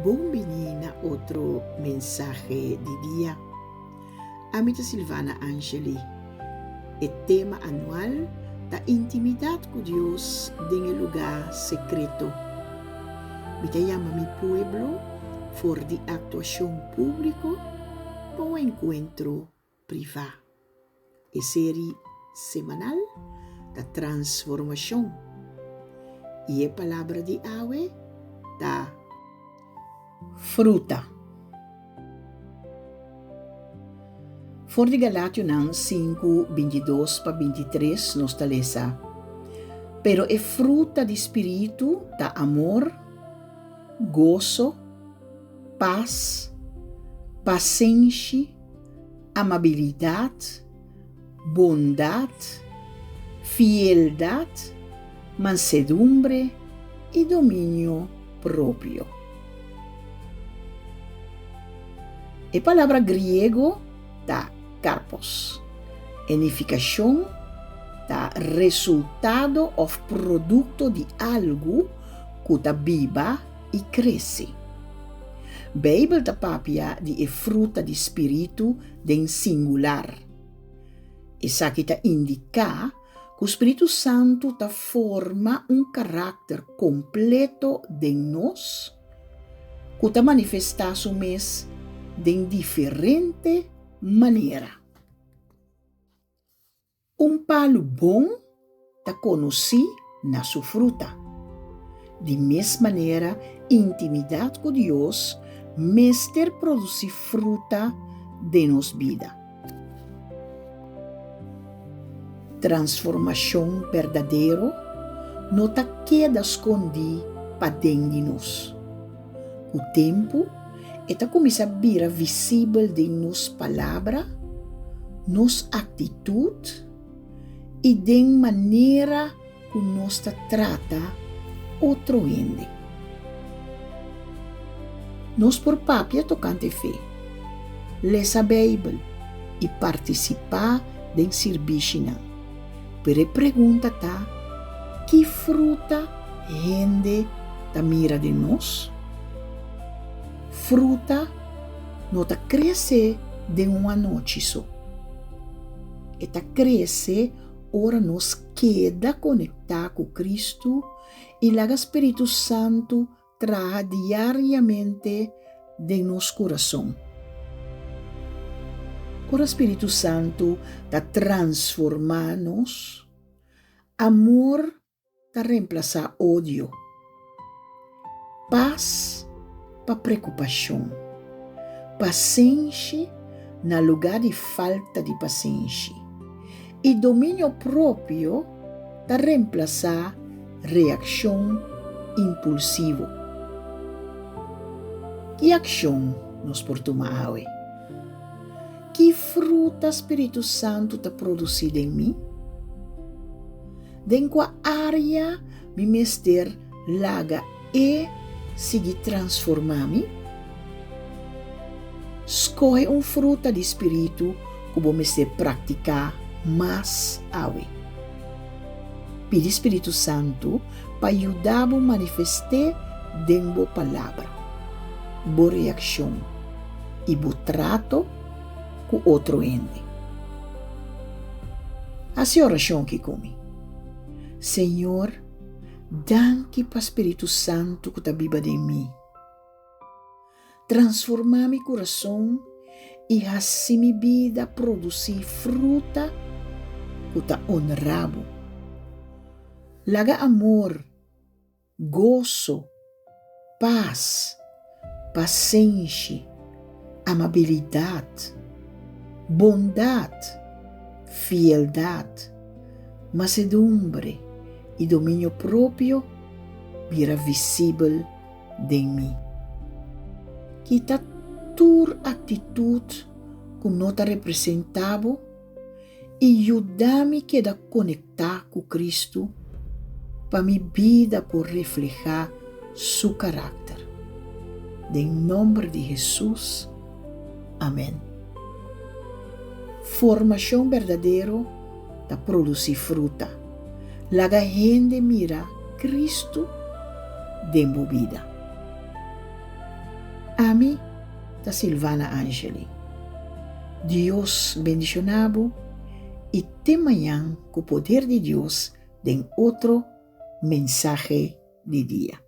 Bon bini na otro mensahe di dia. Ami ta Silvana Angeli. E tema anual ta Intimidat ku Dios den e lugá sekreto. Mi ta yama mi pueblo for di aktuashon públiko pa un enkuentro privá. E seri semanal ta Transformashon i e palabra di awe ta Fruta. For di Galationan sinku, 22 pa 23 nos ta lesa, Pero e fruta di spiritu ta amor, goso, pas, pasenshi, amabilidat, bondat, fieldat, mansedumbre i dominio propio. E palabra griego ta karpos. E nifikashon ta resultado òf produkto di algu ku ta biba i krese. Beibel ta papia di e fruta di spiritu den singular. Esaki ta indiká ku spiritu santu ta forma un karakter kompleto den nos ku ta manifestá su mes den diferente manera. Un palu bon ta konosí na su fruta. Di mes manera, intimidat ku Dios mester produsí fruta den nos bida. Transformashon berdadero no ta keda skondí paden di nos. Ku tempu, e ta kuminsá bira visibel den nos palabra, nos aktitut i den manera ku nos ta trata otro hende. Nos por papia tokante fe, lesa Beibel i partisipá den sirbishinan, pero e pregunta ta, Ki fruta hende ta mira den nos? Fruta no ta krese den un anochi so. E ta krese ora nos keda konektá ku Kristu i laga Spiritu Santu traha diariamente den nos kurason. Ora Spiritu Santu ta transformá nos, amor ta remplasá odio, pas pa preokupashon, pasenshi na lugá di falta di pasenshi, i dominio propio ta remplasá reakshon impulsivo. Ki akshon nos por tuma awe? Ki fruta spiritu santu ta produsí den mi? Den kua área mi mester laga e sigui transformá mi? Skohe un fruta di spiritu ku bo mester praktiká mas awe. Pidi spiritu santu pa yuda bo manifest'é den bo palabra, bo reakshon i bo trato ku otro hende. Hasi orashon aki ku mi. Señor, danki pa spiritu santu ku ta biba den mi. Transformá mi kurason i hasi mi bida produsí fruta ku ta onrá bo. Laga amor, goso, pas, pasenshi, amabilidat, bondat, fieldat, masedumbre i dominio propio bira visibel den mi. Kita tur aktitut ku no ta representá bo i yuda mi keda konektá ku Kristu pa mi bida por reflehá Su karakter. Den nòmber di Hesus, amèn. Formashon berdadero ta produsí fruta. Laga hende mira Kristu den bo bida. Ami ta Silvana Angeli. Dios bendiciona bo y te mañan cu poder di Dios den otro mensahe di dia.